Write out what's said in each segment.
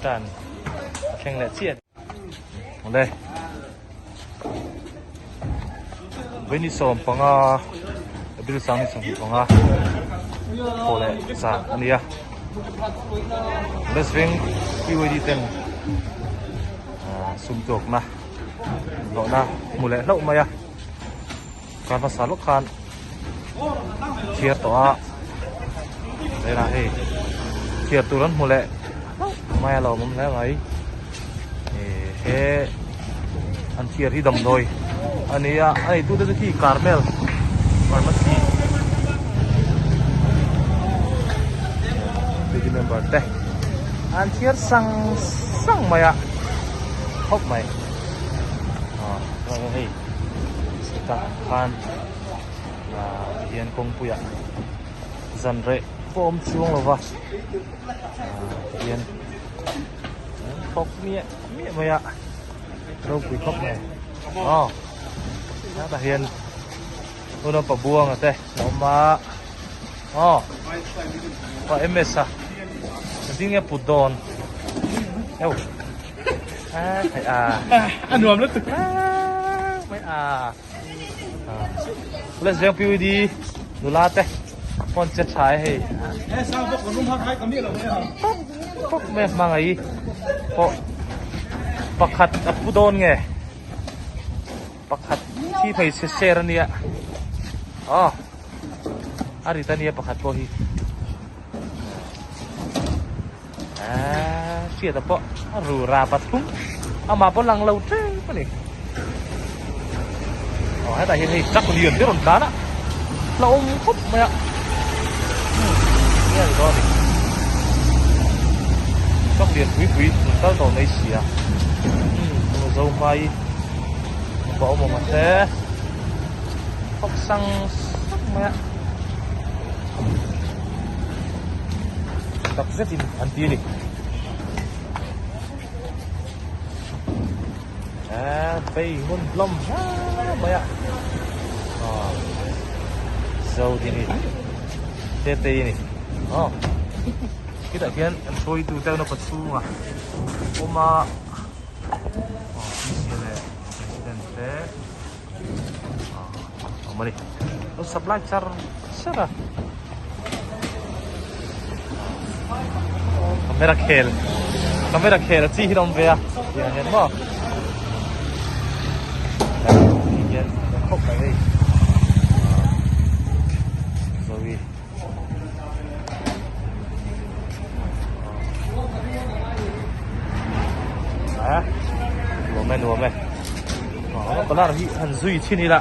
Tan a thleng leh chiah awle vawi ni 15 April 2025 thaw leh zan a ni a West Veng PYD ten sum tuakna hlawhna hmu leh hlauh mai a kar hmasa lawk khan thiar tawh a tunah hei thiar tur an hmu leh hlauh mai a lawmawm hle mai he an thiar hi damdawi a ni a a neitute chu khi Carmel Pharmacy committee member te an thiar sang sang mai a khawp mai hei chutah khan tihian kawngpuiah zan reh pawh a awm chuang lo va tihian thawk miah miah mai a ropui khawp mai aw hetah hian tuna pa buanga te a awm a aw pa ms a engtin nge put dawn eu a thei a a nuam lutuk mai a Let's veng PUD nula te phone che tha e hei pop me hmangai pawh pakhat a pu dawn nge pakhat thi hmeichhe ser ania aw a rit ania pakhat pawh hi Aaa hriata pawh a ru ra pathum amah pawh lang lo tep a ni aw hetah hian hei truck lian te rawn tlan a hlauhawm khawp mai a enge a ni dawn a ni truck lian pui pui rawn kal tawh mai si a umm zo hmai pawh a awm ang te khawp sang sang mai a. Tak zetin an ti a ni. Eee phei ngun hlawm hle mai a. Aw zo ti ni te te ni. Aw khitah khian an hruaitu te an awpa chhungah awm a. Aw PC leh president te. Awm a ni lo supply char char a camera khel camera khel a chi hi a awm ve a tiang hian maw ti hian khawp mai hei zawi a nuam e nuam e aw color hi han zui thin ila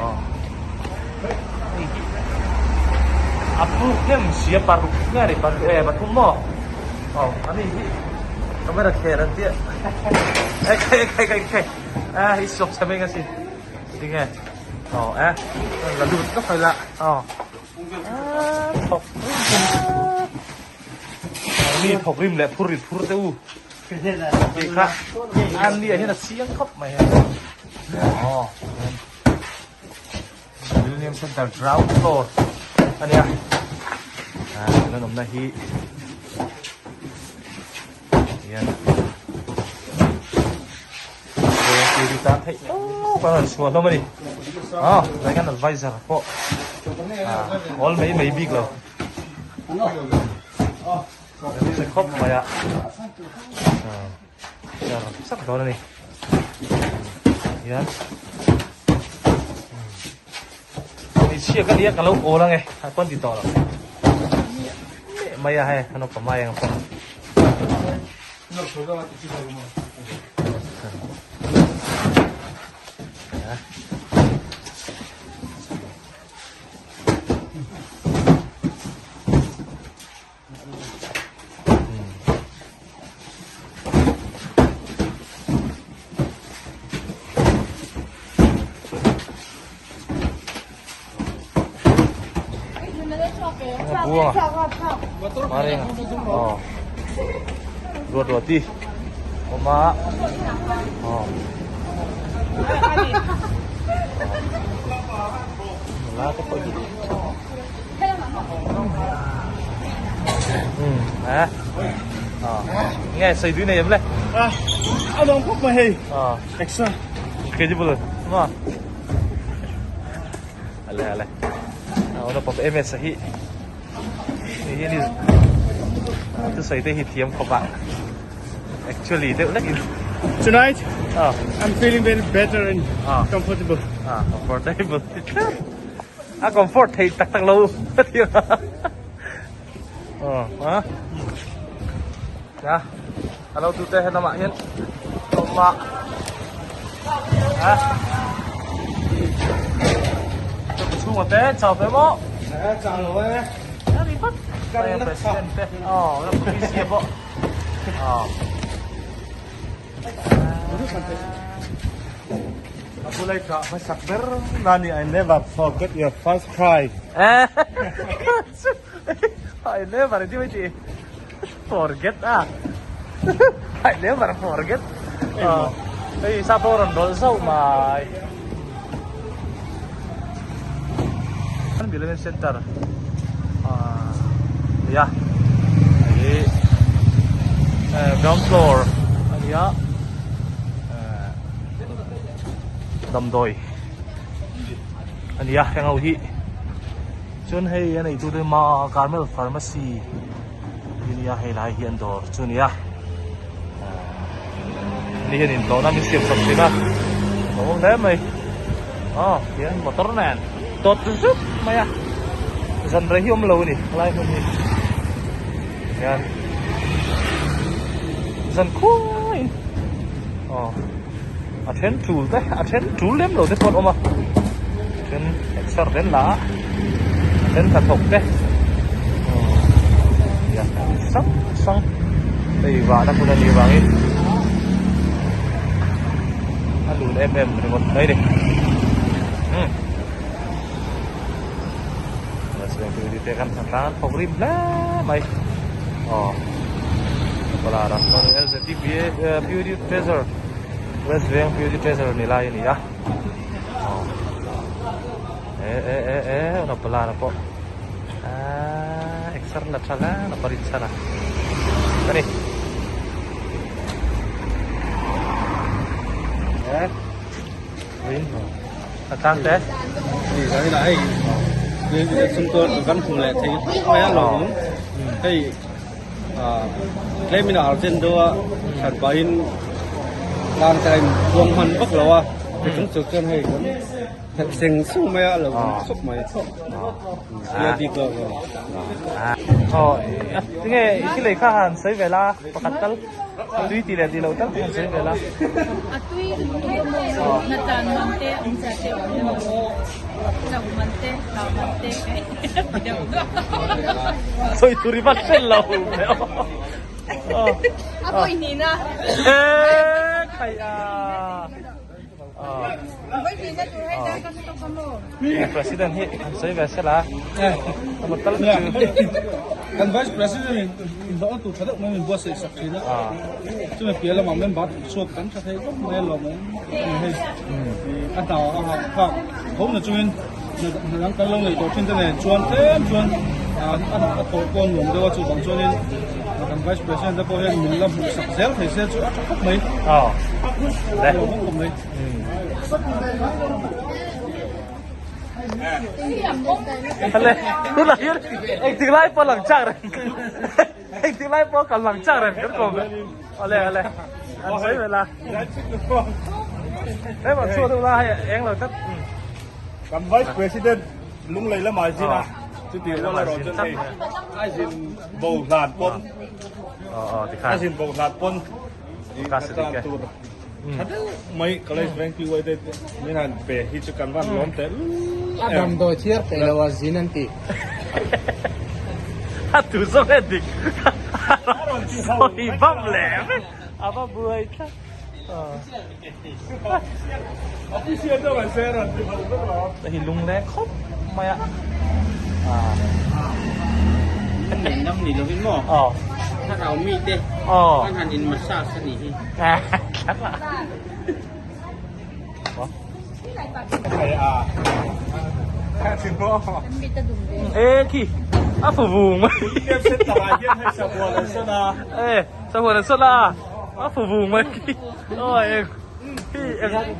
aw hei hi a pu hnem si a paruk nge ni paruk e pathum maw aw ani hi camera khel an tia e khai khai khai khai a hi sawp chhe mai nga si tinge aw e la lut lawk ila aw thawk mi thawk rim leh phur rit phur te u tih kha an ni ah hian a chiang khawp mai hei aw Millennium Center ground floor a nia a tuna awmna hi hian tan theih tawp a rawn chhuah hlawm a ni aw tunah hian advisor pawh awl mai mai bik lo se khawp mai a char char dawn a ni hian hmeichhia ka nia ka lo awl ange a pawn ti tawh lo mai a hei an awpa mai ang pawn Buanga Marenga aw Ruat Ruati awm a aw nula te pawh hi umm eh aw nge sawi tui nei em le a lawm khawp mai hei extra incredible maw Ale ale. Aw na pop MS hi. Ni hi ni. Tu sai te hi thiam khawp a. Actually deuh lek in. Tonight ah I'm feeling very better and ah. comfortable. Ah, comfortable. A comfort thei tak tak lo. Oh, ha. Ya. Alo tu te hen lamah hian awm a. Ha. Chu chhunga te chau ve maw? Eh, chau lo e. Ni pat. President te. Oh, la PC pawh. Oh. Abulai ka hmasak ber nani I never forget your first cry. Eh. I never ti mai ti. Forget a. I never forget. Hei sa pawh rawn rawlh zauh mai. An Millennium Center ah nia hei ground floor a nia damdawi a nia heng ho hi. Chuan hei a neitu te ma Carmel Pharmacy hi nia hei lai hi an dawr chu nia ni hian inhlawhna min siam sak thin a a awm hle mai aw hian motor nen tawt zut mai a zan rei hi awm lo a ni helai hmun hi hian zan khuaiin aw a then tul te a then tul lem lo te pawh an awm a a then exer te an la a a then hnathawk te aww hrang hrang hei vahna hmun a nih vangin a lun em em ringawt mai a ni umm te kan hna tlang an thawk rim hle mai aw palara beauty treasure West Veng Beauty Treasure ni lai a ni a aw e e e e na palara pawh aaa exer la tha la na parin chhan a ka ni e rin a tlang te ni zai la hei ni chung tuan kan hmu leh thei mai a lo hei Tlemin a argent deuh a, hran pahin tlang te a in buang hman vak lo a, ti chung chu chuan hei kan phelh seng sung mai a, a lo awm khawp mai nia bik lo lo. Aw tinge i thil ei kha han sawi ve la pakhat tal a tui tih leh tih loh tal han sawi ve la. A tui maw hnatlan man te awm zia te awm lo chauh man te hlau man te. Sawi tur i va hre lo ve aw. A vawi hnihna. Eee khai a. A vawi hnihna tur hei dar ka stop a maw. President hi an sawi ve sela. Emaw tal chu. Kan vice president in inhlawhna tur tha deuh mai min buatsaih sak thin a. Chumi piah lamah member chhuak kan tha thei khawp mai alawm awm hei. A hna a hahthlak tho na chungin. Hnadang kan lo neih tawh thin te nen chuan tlem chuan a thawh pawh nuam deuh a chuvang chuanin kan vice president te pawh hian min la hmuh sak zel thei se chu a tha khawp mai a lawm khawp mai. Hale tunah hian engtik lai pawh lang chak reng engtik lai pawh kan lang chak reng kan kawm ale ale an sawi ve la. Hei mah chhuah deuh la hei eng lo tlat. Kan Vice President Lunglei lamah zin a chuti rual erawh chuan hei a zin bo hlan pawn a zin bo hlan pawn a tan tur tha deuh mai College Veng PY te min han pe hi chu kan van lawm teh lul A damdawi thiar peih lo a zin an ti. A tu zawk e dik. Sawi bam leh vek. A va buai tlat. Hei lung leng khawp mai a. Nen lam ni lovin maw? Aw. Thlarau mite Aw. an han in massage a nih hi. Ê khi a phù vù mai ê sao vừa là à a phù vù mai khi ôi khi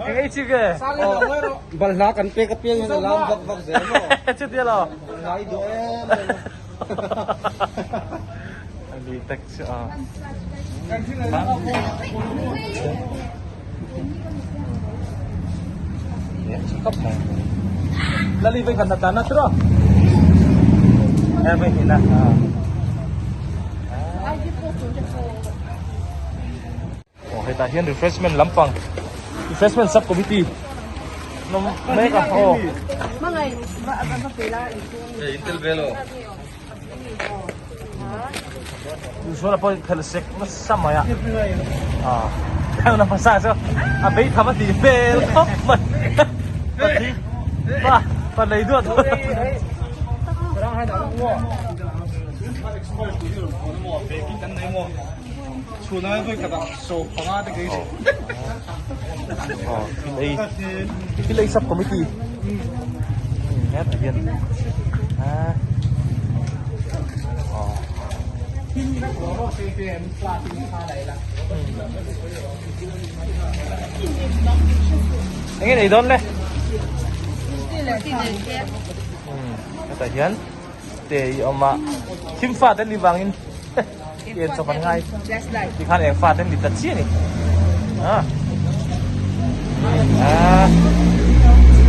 eng ei chi ke Balhla kan pek apiang hian a lam vak vak zel maw? Chutia lo. Balhla i duh em em a. Ani tak chu a. Lali vai khat na tan na tura. E vai hina. Aw hetah hian refreshment lampang refreshment sub committee nawm mek a aw. Zuala pawh phelh sek nasa mai a ah na hmasa chu a bei tham a tih hmel khawp mai patling pa pa nei duat aw thil ei thil ei sub committee hetah hian ah aw eng nge nei dawn le hetah hian te hi a awm a thim fa te ni vangin Eng chawp an ngai tikhan eng fa te an ni ta chiah a ni ah ah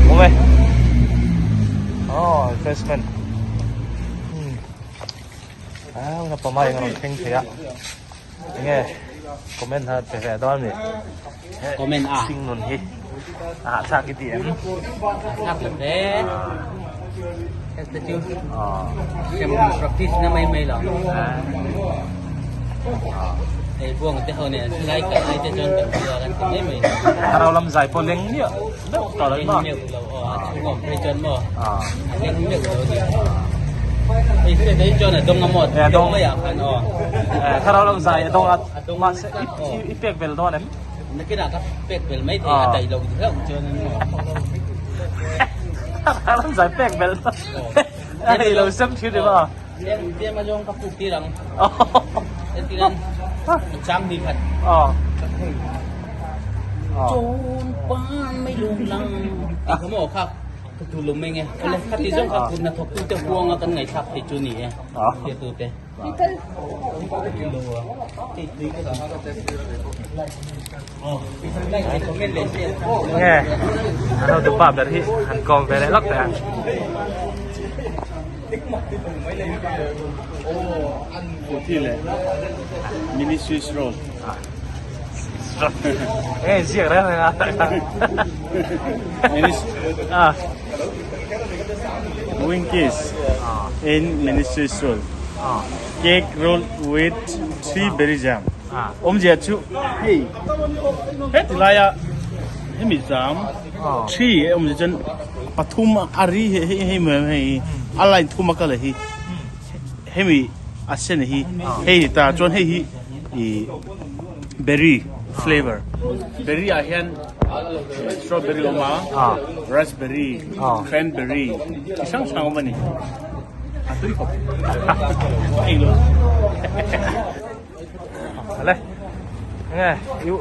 awm e aw refreshment ah una pamai eng rawn thleng thei a enge comment ha pe ve dawn a ni comment a hring nun hi a hahthlak i ti em hahthlak lo hle heta chu sem practice na mai mai lo hei buang te ho nen silai kal ai te chuan kan tia kan ti mai mai thlarau lam zai pawh leng miah meuh tawh lo ma meuh lo aw a chhung awm phei chuan maw a leng meuh lo ni hei hriat ai chuan a dawng a maw a dawng mai ah khan aw thlarau lam zai a dawng a mahse i pek vel dawn em Nakinah ka pek bel mai thei a daih lo hlauh chuan an maw. Ram zai pek bel a hei lo sem thin ri ma. Tlem tlem a zawng ka puk tir ang. Entir an chang ni khat. Chun pan mai lung lang. Ti kha maw kha ka tu lum mai nge. Ole khati zawng kha kut hnathawk tu te huang a kan ngaihthlak thei chu ni e. Hriatu te. Nge an hotu pa ber hi han kawm ve leh lawk teh ang. Mini Swiss roll. Nge ziak reng reng a. Mini Ah. Winkies in mini Swiss roll. Cake roll with three berry jam. Awmzia chu hei heti laia hemi jam three a awmzia chuan pathum a ri hi hei hei hei a line thum a kal hi hemi a sen hi hei ni ta chuan hei hi ih berry flavor berry ah hian strawberry awm a raspberry cranberry chi hrang hrang awm a ni a tui khawp ei lo le nge yu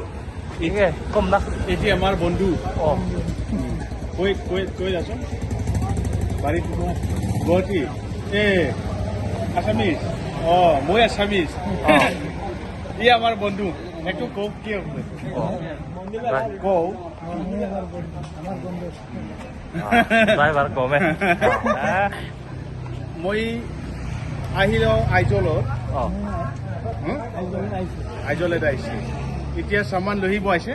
nge kom na এটি আমার বন্ধু ও কই কই কই আছো বাড়ি গুৱাহাটী এ আসামিজ অ মই আসামিজ ই আমাৰ বন্ধু একটু কওক কি কও ড্ৰাইভাৰ কমে মই আহিলো আইজলত অ আইজলত আহিছে এতিয়া সামান লহিব আহিছে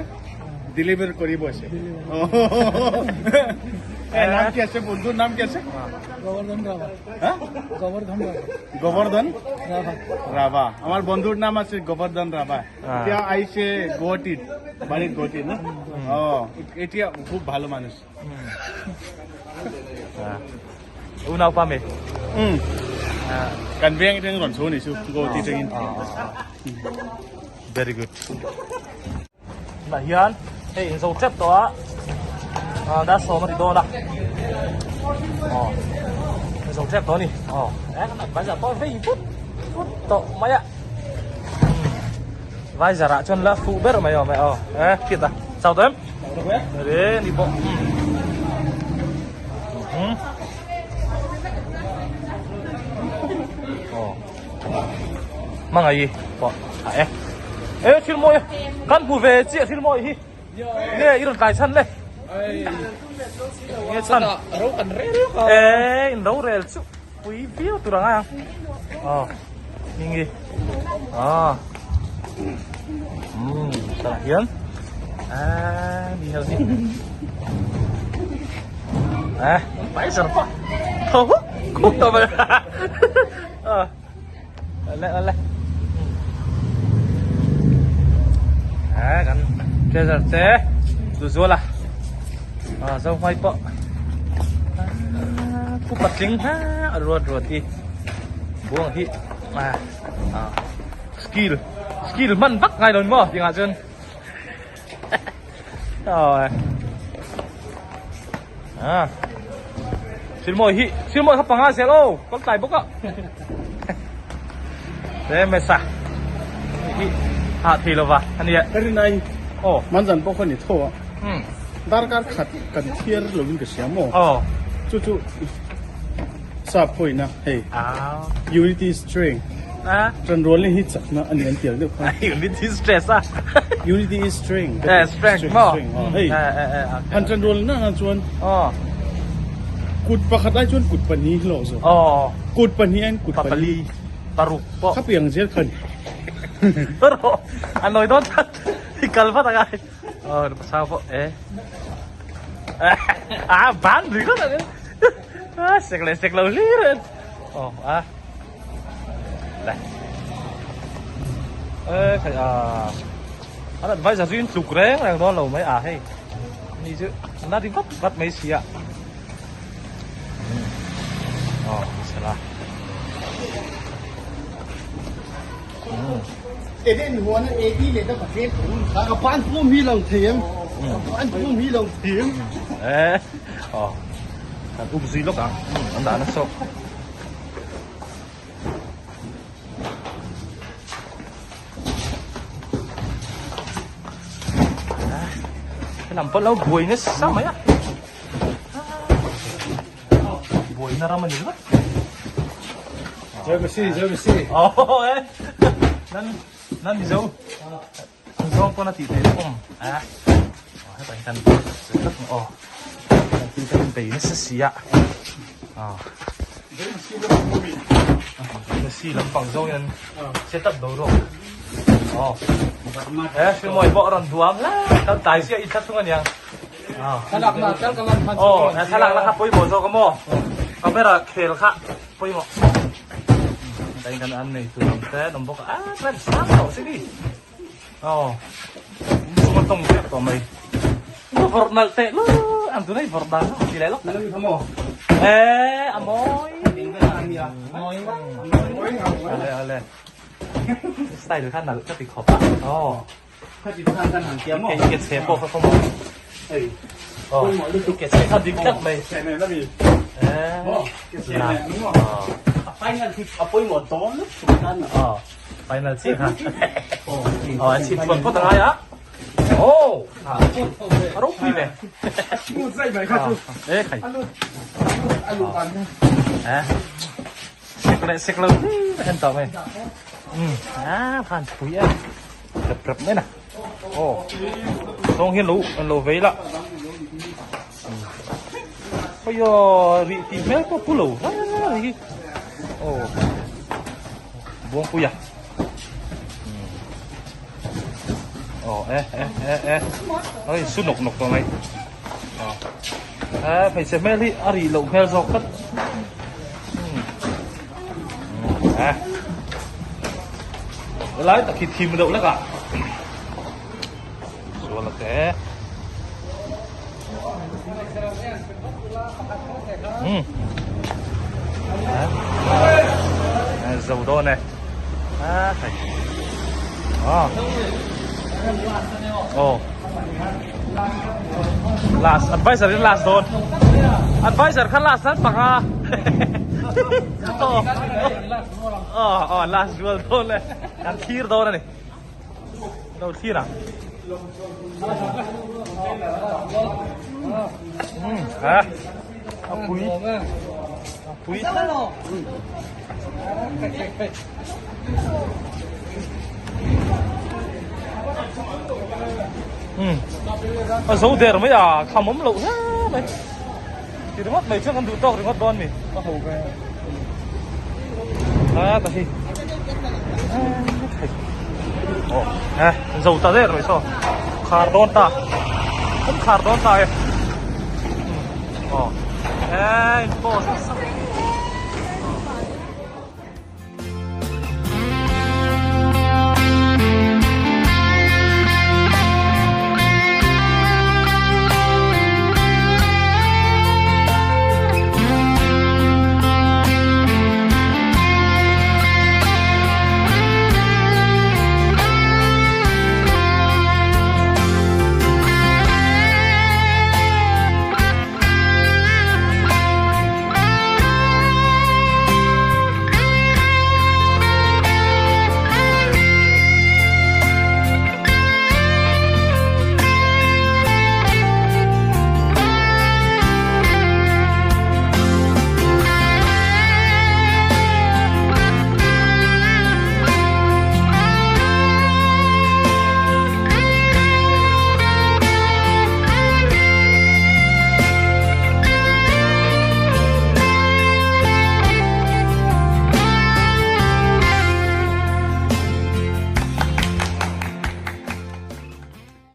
ডেলিভাৰ কৰিব আহিছে এ, নাম কি আছে বন্ধুৰ নাম কি আছে হা? গোবৰ্ধন ৰাভা আমাৰ বন্ধুৰ নাম আছে গোবৰ্ধন ৰাভা এতিয়া আহিছে গুৱাহাটীত বাৰীত গুৱাহাটীত না অ এতিয়া খুব ভাল মানুহ unau pa me um Kan veng atangin rawn chho a nih chu Guwahati atangin. Very good. Tunah hian hei in zo tep tawh a, ah dar sawm a ti dawn a, aw in zo tep tawh a ni, aw e kan adviser pawh vei vut vut tawh mai a, adviser ah chuan la fuh ber mai awm e aw e hriat a chau tawh em? Re ni pawh umm aw. Hmangaih pawh a e. E thil mawi kan hmu ve chiah thil mawi hi. Nge i rawn tlai chhan le. Nge chhan. Ro kan rel rel ka. E in ro rel chu pui viau tur ang a. Aw. Mingi. Ah. Um, tah hian. Ah, mi hel hi. Ah, pai sar pa. Tho huk khuk tawh mai. Ờ. Lên lên. À kan treasure te du zual a. À zo hmai pawh. Pu patling ha a ruat ruat hi. Buang hi. À. À. Skill. Skill man vak ngai lo ni maw tingah chuan. Rồi. À. Thil mawi hi, thil mawi kha panga zel aw, kal tlai bawk a. Te mesa. Hi ha thei lova ania. Ka rin ai. Aw. Manzan pawh kha ni tho a. Um. Darkar khat kan thiar lovin ka hria maw. Aw. Chu chu sap pawina hei. Ah. Unity strength. Ah. Tanrualna hi chakna a ni an ti ang deuh kha. Unity is stress a. Unity is strength. Eh, strength maw? Hei. Eh, eh, eh. Han tanrualna na chuan. Aw. Kut pakhat lai chuan kut pahnih hlawh zawk. Aw. Kut pahnih an kut pali. Paruk pawh. Kha piang zel kha ni. Rawh. A nawi dawn tak. I kal vat angai. Aw, pasal pawh eh. Ah, ban ringawt ang. Ah, sek leh sek lo hlir a. Aw, ah. Le. Ê, khai à. An advisor chu in tluk reng reng dawn lo mai a hei. Ni chu na ri vat vat mai si a. Aw, sala. Eden huan a AD leh ta pathian kha ka pan pum hi lang thei em an pum hi lang thei em eh oh kan up zui lawk ang an dah na sawk Lam pawh lo buai nasa mai a buaina ram a ni ringawt. Jeremy Jeremy Oh eh nan nan mizo an zawng pawn a tih theih awm a oh hetah hian kan oh kan tih kan bei nasa si a ah Messi lampang zawng in set up do rawh oh eh Silmawi pawh a rawn duam hle kan tai chiah i thla thung aniang Thlalak na tel ka lan khan Oh, thlalak na kha pawimawh zawk a maw? Camera khel kha pawimawh. Tain kan an nei tur ang te an awm bawk a. Ah, tlan sang tawh si ni. Oh. Chunga tawng vek tawh mai. Ka vawrh nalh teh lu. Ang tunai vawrh dan kha ti leh lawk. Eh, a mawi. Mawi. Ale ale. Style kha nalh ka ti khawp a. Oh. Ke chhe pawh kha khaw maw? Aw, ke chhe kha dik tlat mai. Aw, final chiah kha. Aw, an chhit chuan phawt a ngai a. Aw, a ropui ve. E khai. Sek leh sek lo en tawh mai. A khan pui a. Rep rep mai na. Aw. Sawng hian lo an lo vei la. Oi rih tih hmel pawh pu lo ri hi. Aw. Buangpui a. Aw e e e e. Oi su nok nok tawh mai. Aw. E hmeichhe hmel hi a rih loh hmel zawk tlat. À. Lai tak hi thim deuh lek ah. Sual a te. Ừ. Zo dawn e. A hei. Aw. Aw. Last advisor in last dawn. Advisor kha last an panga. Aw. Aw, aw last zual dawn le. Kan thlir dawn ani. Lo thlir ang. Hmm, ha. A pui. A pui. Hmm. A zo der mai a, kham awm loh hle mai. Ti ringawt mai chuan kan duh tawk ringawt dawn mi. Ka ho ve. A ta hi. Aw, he, zo ta der mai saw. Khar dawn ta. Kan khar dawn ta e. Aw. He, in post.